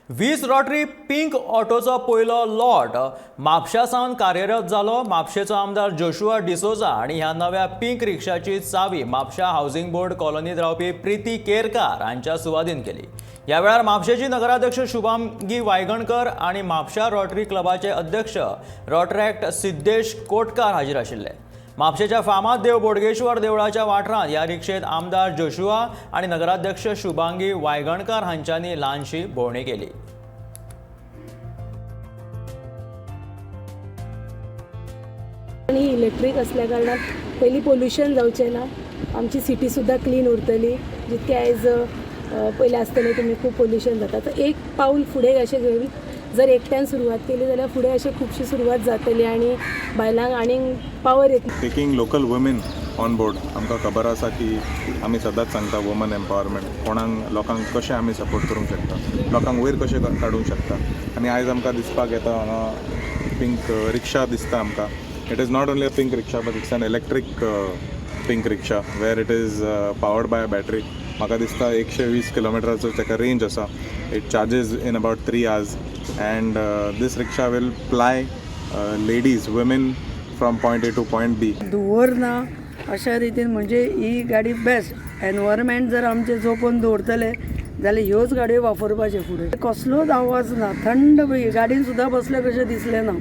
20 Rotary pink ऑटोचो पयलो lot म्हापशा सावन कार्यरत जालो. म्हापशेचो आमदार जोशुआ डिसोजा आनी ह्या नव्या पिंक रिक्षाची चावी म्हापशा हावसिंग बोर्ड कॉलनीत रावपी प्रिती केरकार हांच्या सुवादीन केली. ह्या वेळार म्हापशेची नगराध्यक्ष शुभांगी वायगणकर आनी म्हापशा रॉटरी क्लबाचे अध्यक्ष रॉटरॅक्ट सिद्धेश कोटकार हाजीर आशिल्ले. म्हापशेच्या फामाद देव बोडगेश्वर देवळाच्या वाठारांत ह्या रिक्षेत आमदार जोशुआ आनी नगराध्यक्ष शुभांगी वायगणकार हांच्यांनी ल्हानशी भोंवडी केली. आनी इलेक्ट्रीक असल्या कारणान पयलीं पोल्युशन जावचें ना, आमची सिटी सुद्दां क्लीन उरतली. जितकें आयज पयलें आसतलें तुमी खूब पोल्युशन जाता, तर एक पावल फुडें अशें घेवन जर एकट्यान सुरवात केली जाल्यार फुडें अशें खुबशी सुरवात जातली आनी बायलांक आनीक पावर येतली. Taking local women on board, आमकां खबर आसा की आमी सदांच सांगता वुमन एम्पावरमेंट, कोणाक लोकांक कशें आमी सपोर्ट करूंक शकता, लोकांक वयर कशें काडूंक शकता. आनी आयज आमकां दिसपाक येता, हांगा पिंक रिक्षा दिसता आमकां. It is not only a pink rickshaw, but it's an electric pink rickshaw where it is powered by a battery. म्हाका दिसता 120 किलोमिटराचो ताका रेंज आसा. It charges in about 3 hours and this rickshaw will ply ladies, women from point A to point B. धुंवर ना अशा रितीन, म्हणजे ही गाडी बेस्ट. एनवायरमेंट जर आमचें जोपून दवरतले जाल्यार ह्योच गाडयो वापरपाच्यो फुडें. कसलोच आवाज ना, थंड, गाडयेन सुद्दां बसले कशें दिसलें ना.